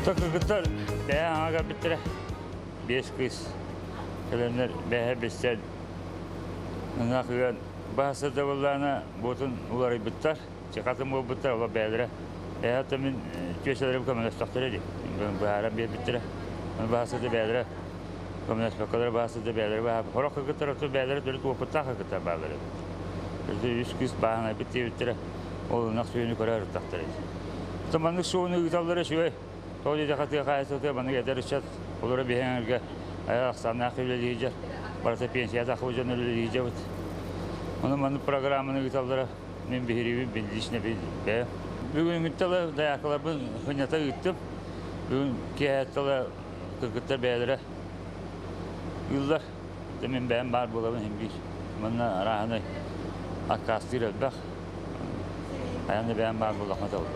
Кыргыттар бэйэ аҥа кэлбиттэрэ. Биэс кыыс кэлэннэр бэйэ билсэн ынах ыан баһа дабыллаана буотун уларыйбыттар. Чекатын буолбуттар, олор бэйэлэрэ. Эһэ мин түөсэлэрим көмөлөстөхтөрө дии. Быһааран биэрбиттэрэ. Баһа сыта бэйэлэрэ көмөлөспөккөлөр баһа сыта бэйэлэрэ баһа. Хорох кыргыттар оту бэйэлэрэ төрүт уопуттаах кыргыттар бааллар эбит. Үс кыыс бааһынайбыт диэбиттэрэ. Ол ынах сүөһүнү көрө ырыттахтар эбит. Оттон маннык суону ыыталлара үчүгэй. Тоҕо диэтэххэ тыа хаһаайыстыбата маннык эдэр ыччат олоро биһэҥэргэ айар ахсааннаах үлэлиир барыта пенсия тахыбыт дьон үлэлиир дьабыт. Ону маннык программаны ыыталлара мин биһириибин лично бэйэм. Бүгүҥҥүттэн дайаакаларбын хынньата ыыттым. Бүгүн киэһэттэн кыргыттар бэйэлэрэ ыыллар. Мин бэйэм баар буолабын иһин биир. Манна арааһынай аккаастыыр элбэх. Хайаан да бэйэм баар буоллахха табыллар.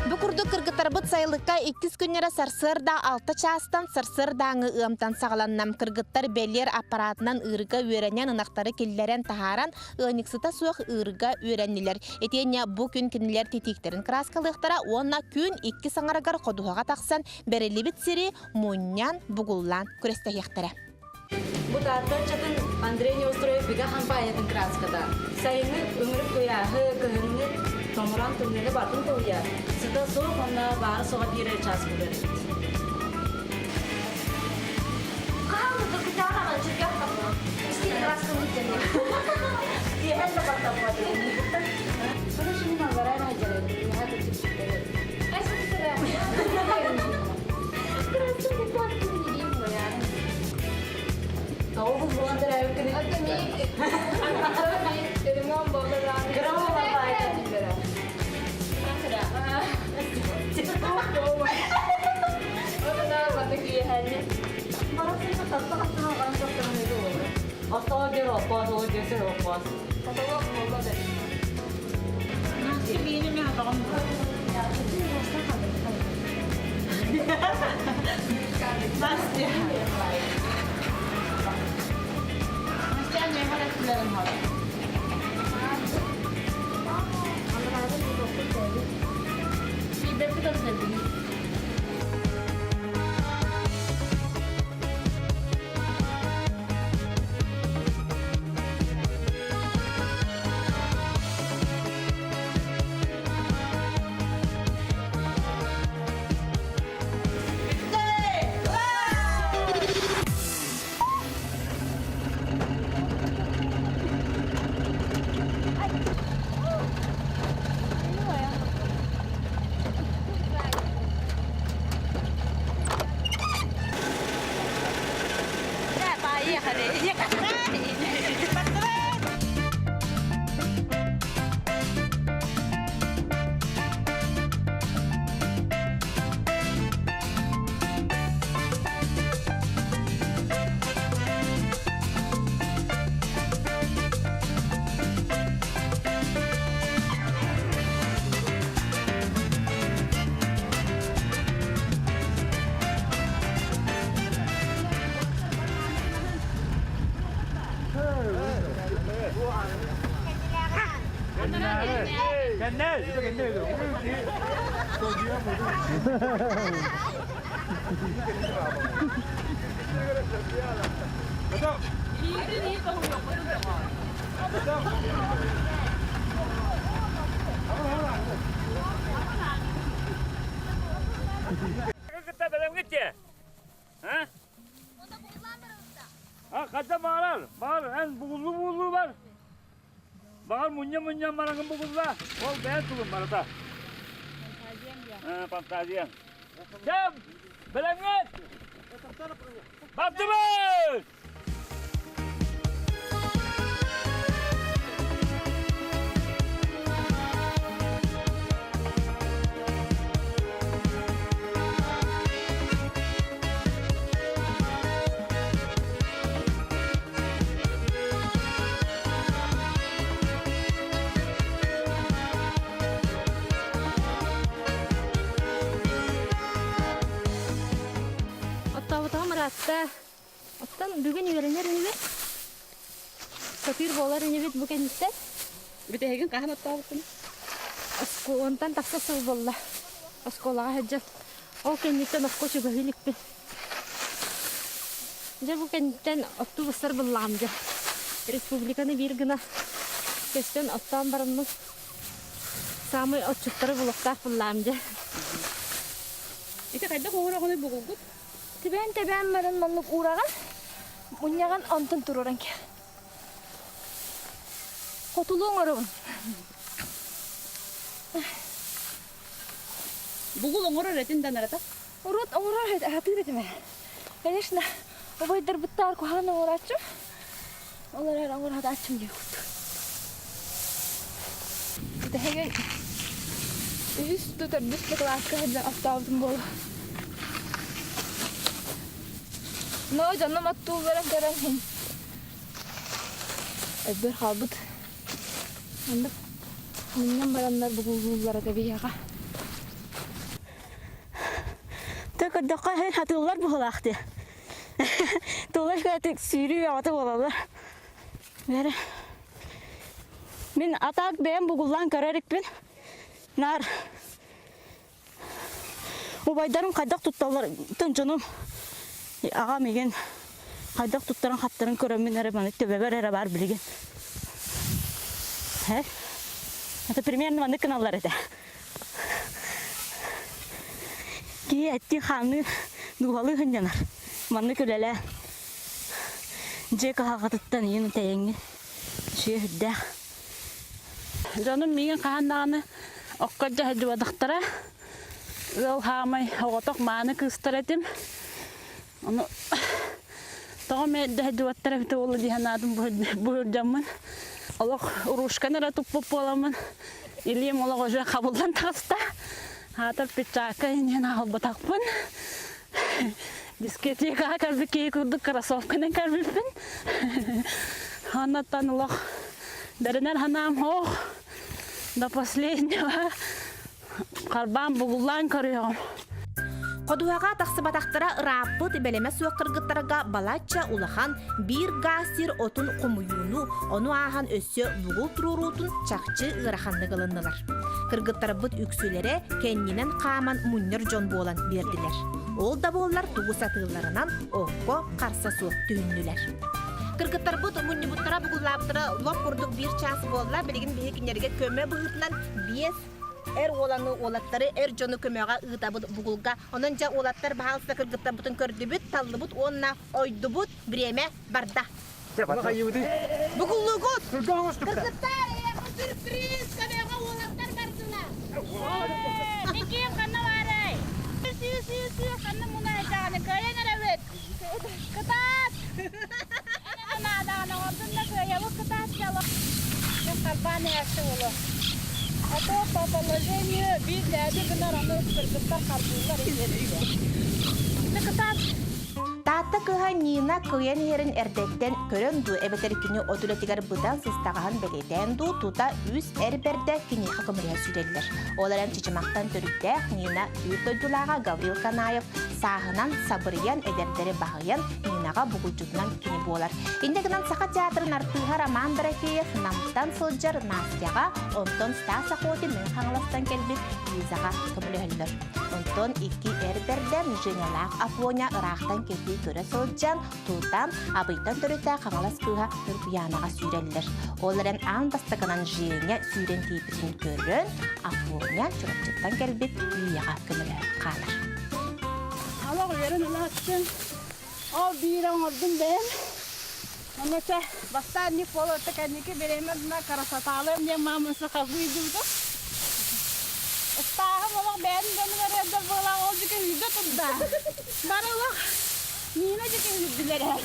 Бу курдук кыргыттарбыт сайылыкка иккис күннэрэ сарсыарда 6 чаастан сарсыардааҥы ыамтан саҕаланна. Кыргыттар бэлиэр аппаратынан ыырга үөрэнэн ынахтары киллэрэн таһааран ыанньыксыта суох ыырга үөрэннилэр. Итиэннэ бу күн кинилэр титииктэрин кырааскалыахтара уонна күн икки саҥарыгар ходуһаҕа тахсан бэриллибит сири мунньан, бугуллаан күрэстэһиэхтэрэ. Бу Таатта ыччатын Андрей Неустроев бигэ хампаанньатын краската. Сайыҥҥы ымырык куйааһы, кыһыҥҥы томороон тымныыны батын тулуйар, сыта суох уонна баара-суоҕа биир эрэ чаас булар эбит. Кытта бэлэмҥит дии? А? А, хадда баҕарар, баҕар эн бугуллуу-бугуллуу бар. Баҕар мунньа-мунньан бараҥын бугулла. Ол бэйэн тулун барыта. Фантазия. Кэм! Бэлэмҥит! Бардыбыт! Оттообутаҕым ыраатта. Оттон бүгүн үөрэнэр инибит. Сатыыр буолар инибит бу кэнниттэн. Бүтэһигин хаһан оттообуккун? Онтон тахса сыл буолла. Оскуолаҕа сылдьан. Ол кэнниттэн окко чугаһыы иликпин. Дьэ бу кэнниттэн оттуу быстар буллаҕым дьэ. Республиканы биир гына көстөн оттоон бараммын саамай отчуттары булуохтаах буллаҕым дьэ. Ити хайдах оҥороҕунуй бугулгут? Тэбээн-тэбээн баран маннык уураҕын, мунньаҕын онтон туруоран кэл. Хотулуу оҥоробун. Бугул оҥорор этин да нарата? Урут оҥорор хатыыр этим ээ. Конечно, убайдарбыттаар куһаҕан оҥорааччым. Ол эрэр оҥоротааччым диye курдук. Тэһигин үһүс да төрдүс да кылааска сылдьан оттообутум буолуо. Но дьонум оттуулларын көрөн иһин өйбөр хаалбыт. Маннык мунньан бараннар бугуллууллара да биһиэхэ. Тэ көрдөххө иһин хатыыллар быһыылаах дии. Тулар кыратык сүүрүү бөҕөтө буолаллар. Бэрэ. Мин атаак бэйэм бугуллаан көрөр иппин. Наар убайдарым хайдах тутталлар дьонум аҕам игин хайдах туттарын хаптарын көрөммүн эрэ маны төбөбөр эрэ баар билигин. Это примерно маннык гыналлар этэ. Киһи эттии хаанныы дууһалыы сынньанар. Маннык үлэлээ. Дьиэ кыһалҕатыттан ийэн тэйэҥҥин сүөһүрдээх. Дьонум миигин хаһан даҕаны окко дьаһайдыбатахтара. Ыал хаамай оҕотох мааны кыыстар этим. Ону тоҕо дэһдибаттар эбитэ буолла дии санаатым буһурдьаммын. Олох урушканы эрэ туппут буоламмын илиим олох уже хабыллан таҕыста. Аатар пиджакка иниэн аҕалбатахпын. Дискотекаҕа кэлбит киһи курдук кроссовканан кэлбиппин. Оннуттан олох бэринэр санаам ох до последнего Харбаан бугуллаан көрүөҕүм. Ходуһаҕа тахсыбатахтара ырааппыт бэлэмэ суох кыргыттарга балачча улахан биир гаас сир отун хомуйууну, ону ааһан өссө бугул туруоруутун чахчы ыараханнык ылыннылар. Кыргыттарбыт үксүлэрэ кэннинэн хааман мунньар дьон буолан биэрдилэр. Ол да буоллар тугу сатыылларынан окко харса суох түһүннүлэр. Кыргыттарбыт мунньубуттара бугуллаабыттара лоп курдук биир чаас буолла. Билигин биһиги кинилэргэ көмө быһыытынан биэс эр уоланы, уолаттары, эр дьону көмөҕө ыытабыт бугулга. Онон дьэ уолаттар баһаалыста кыргыттарбытын көрдүбүт, таллыбыт уонна ойдубут. Бириэмэ барда. Бугуллугут! Кыргыттар, эйиэхэ сюрприз! Көмөҕө уолаттар бардылар! Никиим ханна баарай? Сүү, сүү, сүү, ханна мунайдаҕаны кыайан эрэбит! Кытаат! Надаҕаны оҥордун да кыайабыт кытаат дьало. Харбаан иһээччи уолу. А то по положению биир лээби гынар аны кыргыттар харбыыллар Кытаат! Таатта кыһа Нина кыйан иһэрин эрдэттэн көрөн дуу эбэтэр кини от үлэтигэр быдан сыстаҕаһын бэлиэтээн дуу тута үс эр бэрдэ киниэхэ көмөлөһө сүүрэллэр. Ол эрэн Чычымахтан төрүттээх Нина биир дойдулааҕа Гаврил Канаев сааһынан сабырыйан, эдэрдэри баһыйан, Нинаҕа бугулдьутунан кини буолар. Инньэ гынан Саха театрын артыыһа Роман Дорофеев Намтан сылдьар Настяҕа, онтон Стас Охотин Мэҥэ Хаҥаластан кэлбит Лизаҕа көмөлөһөллөр. Онтон икки эр бэрдэ Женялаах Афоня ыраахтан кэтии көрө сылдьан, тутан, Абыйтан төрүттээх Хаҥалас кыыһа Ньургуйаанаҕа сүүрэллэр. Ол эрэн аан бастакынан Женя сүүрэн тиийбитин көрөн, Афоня Чурапчыттан кэлбит Лияҕа көмөлөһөн хаалар. Олох үөрэн улааттым. Ол биир оҥордум бэйэм. Онно чэ, бастаан ник буолуотта кэнники бириэмэ красоталыам диэн маамын сахалыы дубутум. Ыстааһым олох бэйэм дьонум эрэрдэр буолан ол дьүкэ үүрдэ турда. Бары олох Нина дьүкэ үүрдүлэр ээ.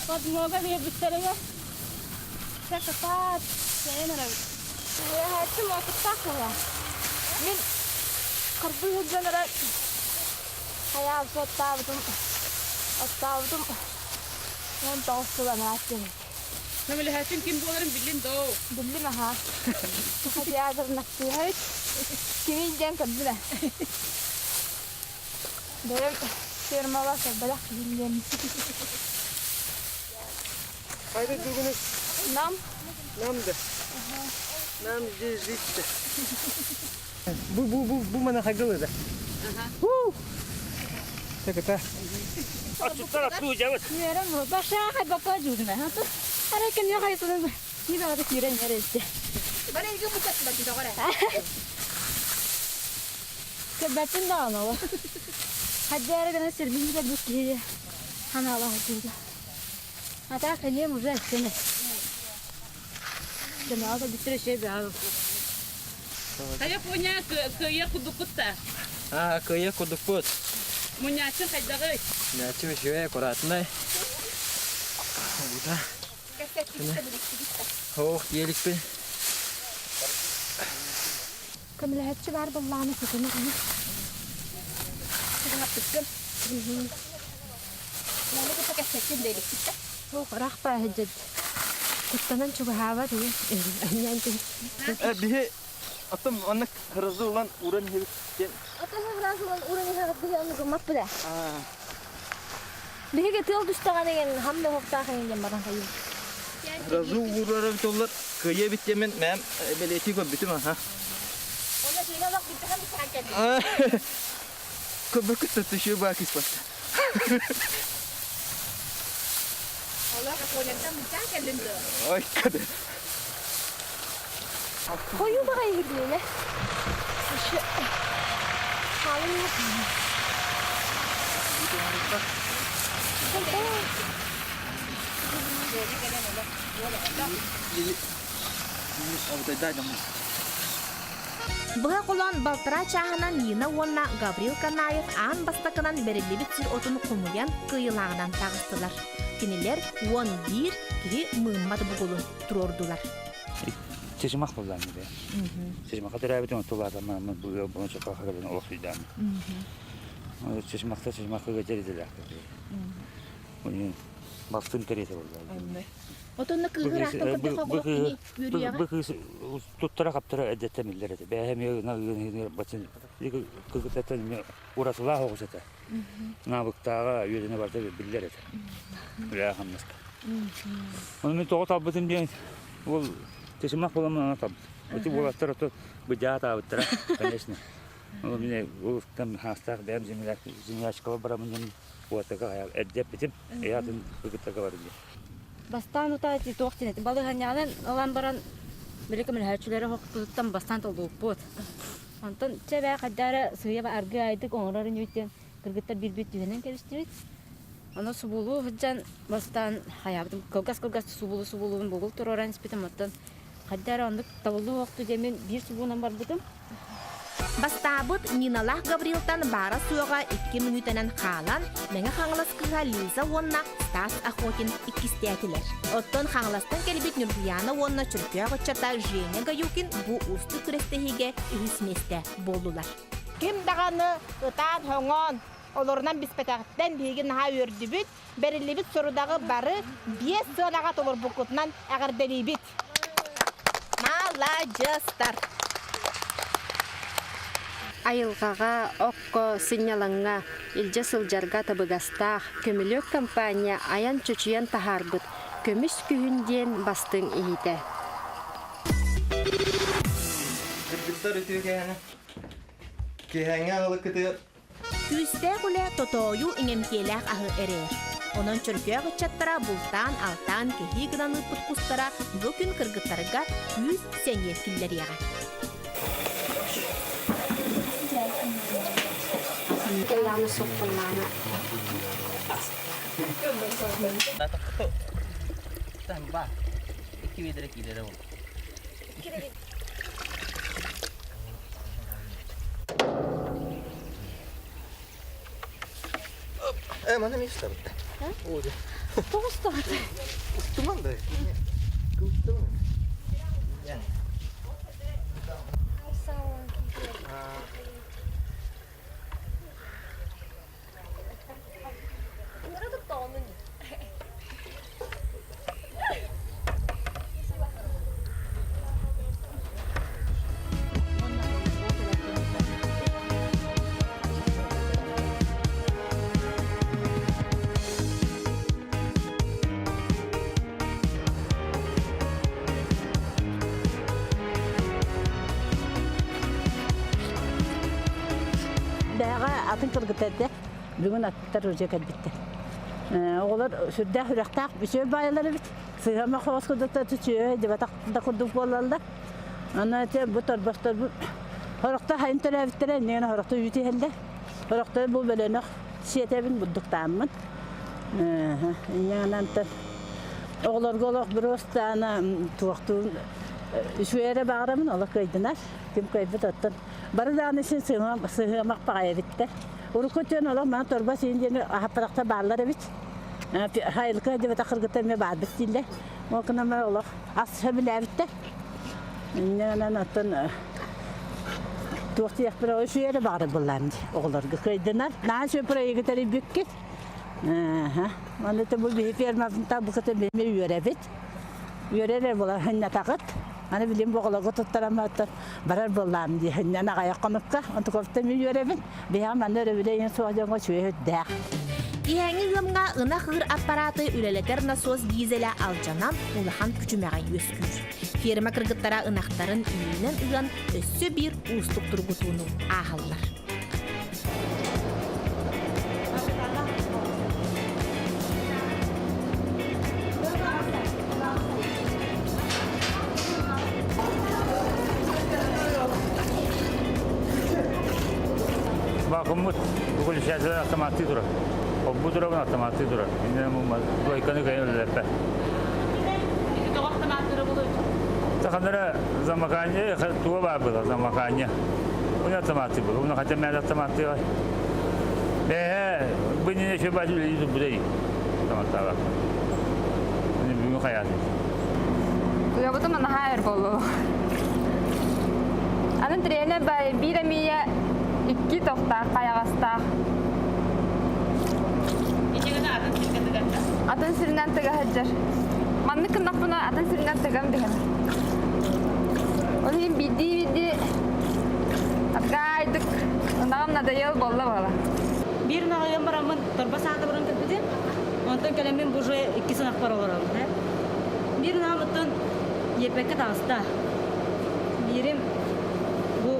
Подмога биэрбиттэригэр. Чэ кытаат, чэйэн эрэбит. Үөһээччим опыттаах буолла. Мин харбыы сылдьан эрэ хайаан суоттаабытым, оттообутум 19 сыл анараа диэн. Көмөлөһөөччүҥ ким буоларын биллин доо? Биллим аһаа. Саха театрын актыыһа эбит. Кимий диэн көрдүм ээ. Бэйэм фермалаах элбэх киһим диэн. Хайда бүгүнү? Нам. Нам да. Нам здесь жить-то. Бу бу бу бу мана хайгылы да. Ага. Так это. Отчуттар аттуу дьабыт. Үөрэн башаа хайбакка жуудуна. Ара кем хайсының ни баҕа киирэн эрэлте. Бары илги бутатла доҕор. Көбөтүн даҕаны ол. Хаддара гына сирбин кэлбит киһи ханаала хатыыда. Ата кэлиэм уже эттене. Дэмэҕэ бүттүрэ шей бэҕэ. Хайа пуня кыайа кудуккут-та? А, кыайа кудукпут. Мунньааччы хайдаҕый? Мунньааччы үчүгэй, аккуратнай. Бута. Ох, диэликпин. Көмөлөһөччү баар буоллаҕына сытына аны. Чугаһаппыккын. Маны кытта кэпсэттин диэликпит да. Суох, ыраах бааһыдьыт. Куттанан чугаһаабат ини. Анньаан Биһи оттон онно кырызы улан уран иһэбит диэн. Оттон сразу улан уран иһэбит биһи ону гыммаппыт ээ. Биһиги тыал түстэҕин деген хам да уһуктаах эҥин диэн баран хайыы. Разу уурар эбит оллар кыайа эбит диэмин мэм бэлиэтии көрбүтүм аха. Онно сиҥэ олох бүттэхэ бүттэхэн кэлбит. Көбөкүт түшү баа киспатта. Олох Афоняттан бүттээн кэллин дуо? Ой, кады. Хойуу баҕайы иһиллиилэ. Еще хаалын Быһа холоон балтараа чааһынан Нина уонна Гаврил Канаев аан бастакынан бэриллибит сир отун хомуйан кыайыылааҕынан таҕыстылар. Кинилэр 11 киһи мыыммат бугулун туруордулар. Чычымах буоллаан бе. Чычымахха төрөөбүтүм оттулаатаммын бу буну чокка хагабын олох үйдаам. Чычымахта чычымахка көтөр Балтым кэриэтэ буолла. Отонно кыыһы ыраахтан көрдөххө олох кини үөрүйэҕэ. Бу кыыс туттара хаптара эддэттэн биллэр этэ. Бэйэм батын кыргыттартан уратылаах оҕус этэ. Наабыктааҕа үөрэнэ барда биллэр этэ. Үлэҕэ хамнаска. Ону мин тоҕо талбытым диэн ол чычымах буоламмын аны талбытым. Ити уолаттар ото быдьаатаабыттара, конечно. Ол мин ол там хаастаах бэйэм землячкаба барамын диэн уотага эрдэ эппитим. Эйатын кыргыттарга барын диэн. Бастаан утаа ити туох диэн этим балыһанньаҕынан ылан баран били көмөлөһөөччүлэри хохтутуттан бастаан толлубуппут. Онтон чэ бээ хайдаа эрэ сыыйа аргы айдык оҥорор инибит диэн кыргыттар биирбит түһэнэн кэбистибит. Ону субулуу сылдьан бастаан хайаабытым кылгас-кылгас субулу-субулуун бугул туруоран испитим оттон хайдаа эрэ оннук табыллыы уохту диэммин биир субуунан барбытым. Бастаабыт Ниналаах Гаврилтан баара-суоҕа икки мүнүүтэнэн хаалан, Мэҥэ Хаҥалас кыыһа Лиза уонна Стас Охотин иккистээтилэр. Оттон Хаҥаластан кэлбит Ньургуйаана уонна Чөркөөх ыччата Женя Гаюкин бу уустук күрэстэһиигэ үһүс миэстэ буоллулар. Ким даҕаны ытаан-хоҥоон, олорунан биспэтэҕиттэн биһиги наһаа үөрдүбүт, бэриллибит сорудаҕы бары биэс сыанаҕа толорбуккутунан эҕэрдэлиибит! Маладьыастар! Айылҕаҕа, окко, сынньалаҥҥа илдьэ сылдьарга табыгастаах Көмүлүөк компания айан чочуйан таһаарбыт Көмүс күһүн диэн бастыҥ иһитэ. Кыргыттар үтүө киэһэни. Киэһээҥҥи аҕылыккытыгар Күүстээх үлэ тотоойу иҥэмтиэлээх аһы эрэйэр. Онон Чөркөөх ыччаттара бултаан-алтаан кэһии гынан ыыппыт кустара бу күн кыргыттарга күүс, сэниэ киллэриэҕэ. Э, маны эмиэ устабыт. Тоҕо устаҕыт? Устуман да. Устуман. Бэҕэ атын кыргыттар бүгүн аттар уже кэлбиттэр. Оҕолор сүрдээх үрэхтээх үчүгэй баайалар эбит. Сыһыама хоос курдуктар үчүгэй дебатах да курдук буолаллар. Аны те бу торбостор хорохто хайын төрөөбүттэрэ иннигэн хорохто үүт иһэллэр. Хорохто бу бөлөнөх сиэтэбин бурдуктааммын. Инньэ оҕолорго олох быростаана туохтуун үчүгэй эрэ баҕарабын олох кыайдынар. Ким кыайбыт оттон Бары даҕаны син сыһыамах баҕайы эбиттэр. Урукку өттүнэн олох маны торбос иин диэн аһаппатахтар бааллар эбит. Хайылка диэбэтэх кыргыттар эмиэ баарбыт дииллэр. Ол гынан олох ас сөбүлээбиттэр. Инньэ оттон туох диэхпин үчүгэй эрэ баҕарар буоллаам дии оҕолорго кыайдынар. Наһаа үчүгэй проегы тэрийбиккит. Аны бу биһи фермабытын букатын биһи үөрэбит. Үөрэр буолар хыннатаҕыт. Аны билим бу оҕолорго туттарамматтар барар буоллаам дии хыннан аҕайах хонукка онтукобуттан мин үөрэбин. Биһиэхэ манна өрөбүлэ иһин суох дьоҥҥо үчүгэй үрдээх. Киэһээҥҥи ыамҥа ынах ыыр аппараты үлэлэтэр насос дизелэ алдьанан улахан күчүмэҕэй үөскүүр. Ферма кыргыттара ынахтарын үүнэн ыан өссө биир уустук тургутууну ааһаллар. Вакууммут выключатель автоматтыы турар. Холбуу турабын автоматтыы турар. Иннинэ двойканы кайын үлэлэппэ. Сахалара замыкание туга баар было замыкание. Уна автоматы было. Уна хотя мен автоматы. Э, бу не еще бачу люди будай. Автоматтаға. Уни бүгүн хайаты. Уябытым наһаа өр буолуо. Аны тренер биир эмиэ икки тохтаах хайаҕастаах. Атын сиринэн тыга сылдьар. Маннык гыннахпына атын сиринэн тыгам биһэн. Ол иһин биирдии-биирдии аргаайдык ынаҕым надоел буолла буола. Биир ынаҕыйан бараммын торбос аата баран кэлбитим. Онтон кэлэммин бу уже икки сынахпар олоробун. Биир ынаҕым Иэппэккэ таҕыста. Биирим бу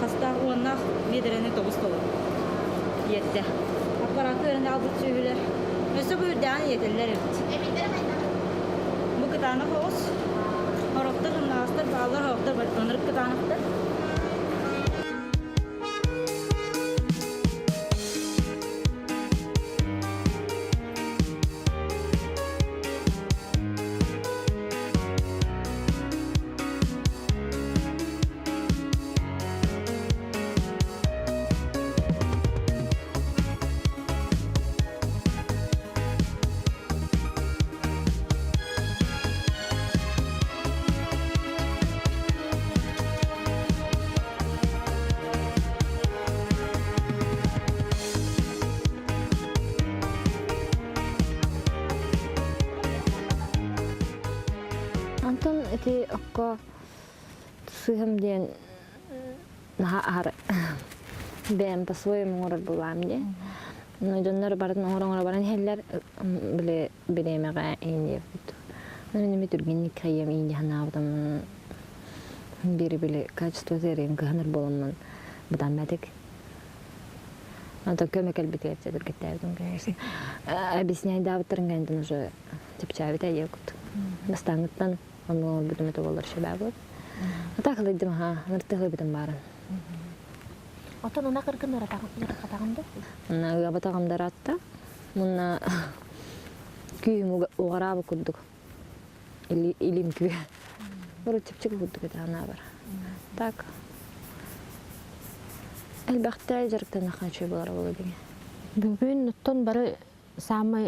хастаах уоннаах биэдэрэни тобус толору иэттэ. Аппараакка үөрэнэ хаалбыт сүөһүлэр өссө бу үрдээҕин иэтэллэр эбит. Бу кытаанах оҕус. Сорохтор сымнаҕастар бааллар, сорохтор ынырык кытаанахтар. Антон ити окко сыһым диэн наһаа аһары. Бэйэм по-своему оҥорор буолаам дии. Но дьоннор барытын оҥоро-оҥоро баран иһэллэр, били бириэмэҕэ иин диэбит. Мин эми түргэнник хайыам иин дии санаабытым биир били качество тэрийэн кыһанар буоламмын бытаамматык. Антон көмө кэлбитигэр түргэттээбитим конечно. Объясняйдаабыттарын кэнниттэн уже чэпчээбитэ диэкут. Бастааҥҥыттан оннук оҥорбутум это буолар шөбөөбүт. А так ылыйдым аха, ыныртыы ылыйбытым баарын. Отон ынах ыргын ыратаҕын да? Мына ыабатаҕым да ыраатта. Мунна күүһүм уҕараабы курдук. Илим күүһэ. Урут чэпчэки курдук этэ анаабар. Так. Элбэхтэ дьарыктанахха үчүгэй буолара буолуо диҥэ. Бүгүн оттон бары саамай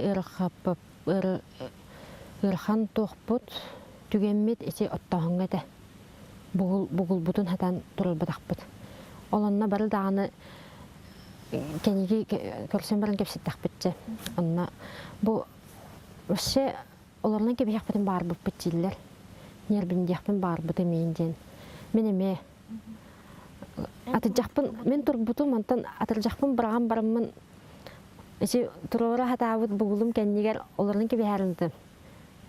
ыарахан туохпут түгэммит ити оттооһуҥҥа этэ. Бугулбутун хатан турарбатахпыт. Ол онно бары даҕаны кэнники көрсөн баран кэпсэттэхпитчэ. Онно бу вообще олорунан кэбиһиэхпитин баарбыппыт дииллэр. Ньиэрбиндиэхпин баарбытым иин диэн. Мин эмиэ атырдьахпын мин турбутум онтон атырдьахпын быраҕан бараммын ити туруора хатаабыт бугулум кэннигэр олорунан кэбиһээринтим.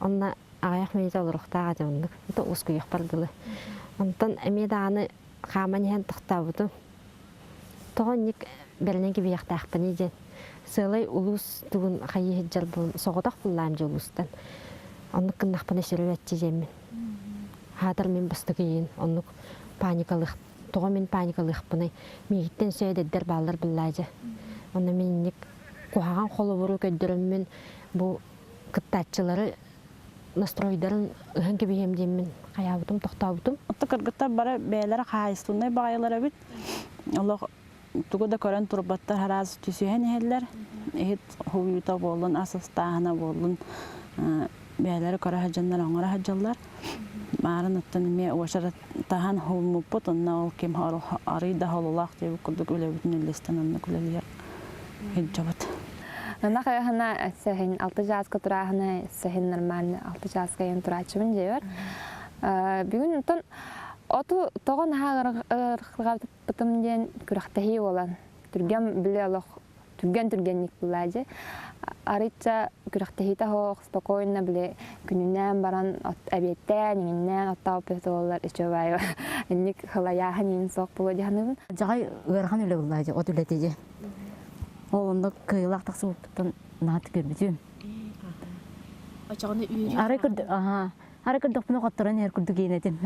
Онно аҕыйах мүнүүтэ олоруохтаах этэ оннук. Это уоскуйуохпар дылы. Онтон эмиэ даҕаны хааман иһэн тохтообутум. Тоҕо инник бэринэн кэбиһиэхтээхпиний диэн. Сыалай улуус тугун хайыы сылдьар буолан соҕотох буллаам дьэ улуустан. Оннук гыннахпына сүрүбэччи диэммин. Хаатар мин бастакы иин оннук паникалых тоҕо мин паникалыахпыный миигиттэн өссө эдэрдэр бааллар буллаа дьэ. Онно мин инник куһаҕан холобуру көрдөрөммүн бу кыттааччылары настройдарын ыһан кэбиһиэм диэммин хайаабытым, тохтообутум. Отто кыргыттар бары бэйэлэрэ хаһаайыстыбаннай баҕайылар эбит. Олох тугу да көрөн турбаттар араас түсүһэн иһэллэр. Иһит хууйута буоллун, ас астааһына буоллун бэйэлэрэ көрө сылдьаннар оҥоро сылдьаллар. Маарын оттон эмиэ уочараттаһан хууммуппут, онно ол ким арый да холулаах диэбит курдук үлэбитин үллэстэн оннук үлэлиир сылдьабыт. Ынах ыһына сэһин алты чааска турааһына сэһин нормально алты чааска йын турааччыбын дьиэбэр. Бүгүн онтон оту тоҕо наһаа ырҕабыппытым диэн күрэхтэһии буолан түргэн биле олох түргэн түргэнник булаа дьэ. Арыйча күрэхтэһиитэ оһох спокойно били күнүнээн баран эбиэттээн иҥиннээн оттооппут буоллар үчүгэй инник хылайааһын иин суох буолуо дии саныыбын. Дьаҕай ыарахан үлэ буллаа дьэ от үлэтэ дьэ. Ол онно кыайыылаах тахсыбыппыттан наһаа көрбүтүм. Очоҕуна үөрүү. Арай көрд аха арай көрдөхпүнэ хотторон иһэр курдук иинэтим.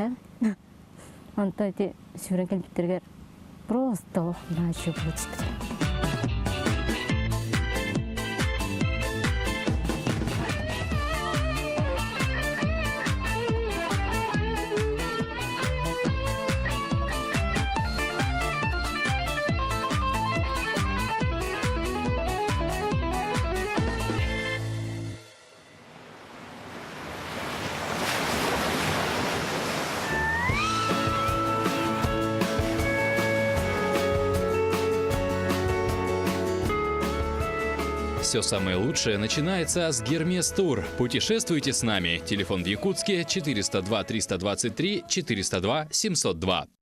Онто ити сүүрэн кэлбиттэригэр просто ох наһаа үчүгэй буола түспүтэ. Все самое лучшее начинается с Гермес Тур. Путешествуйте с нами. Телефон в Якутске 402 323 402 702.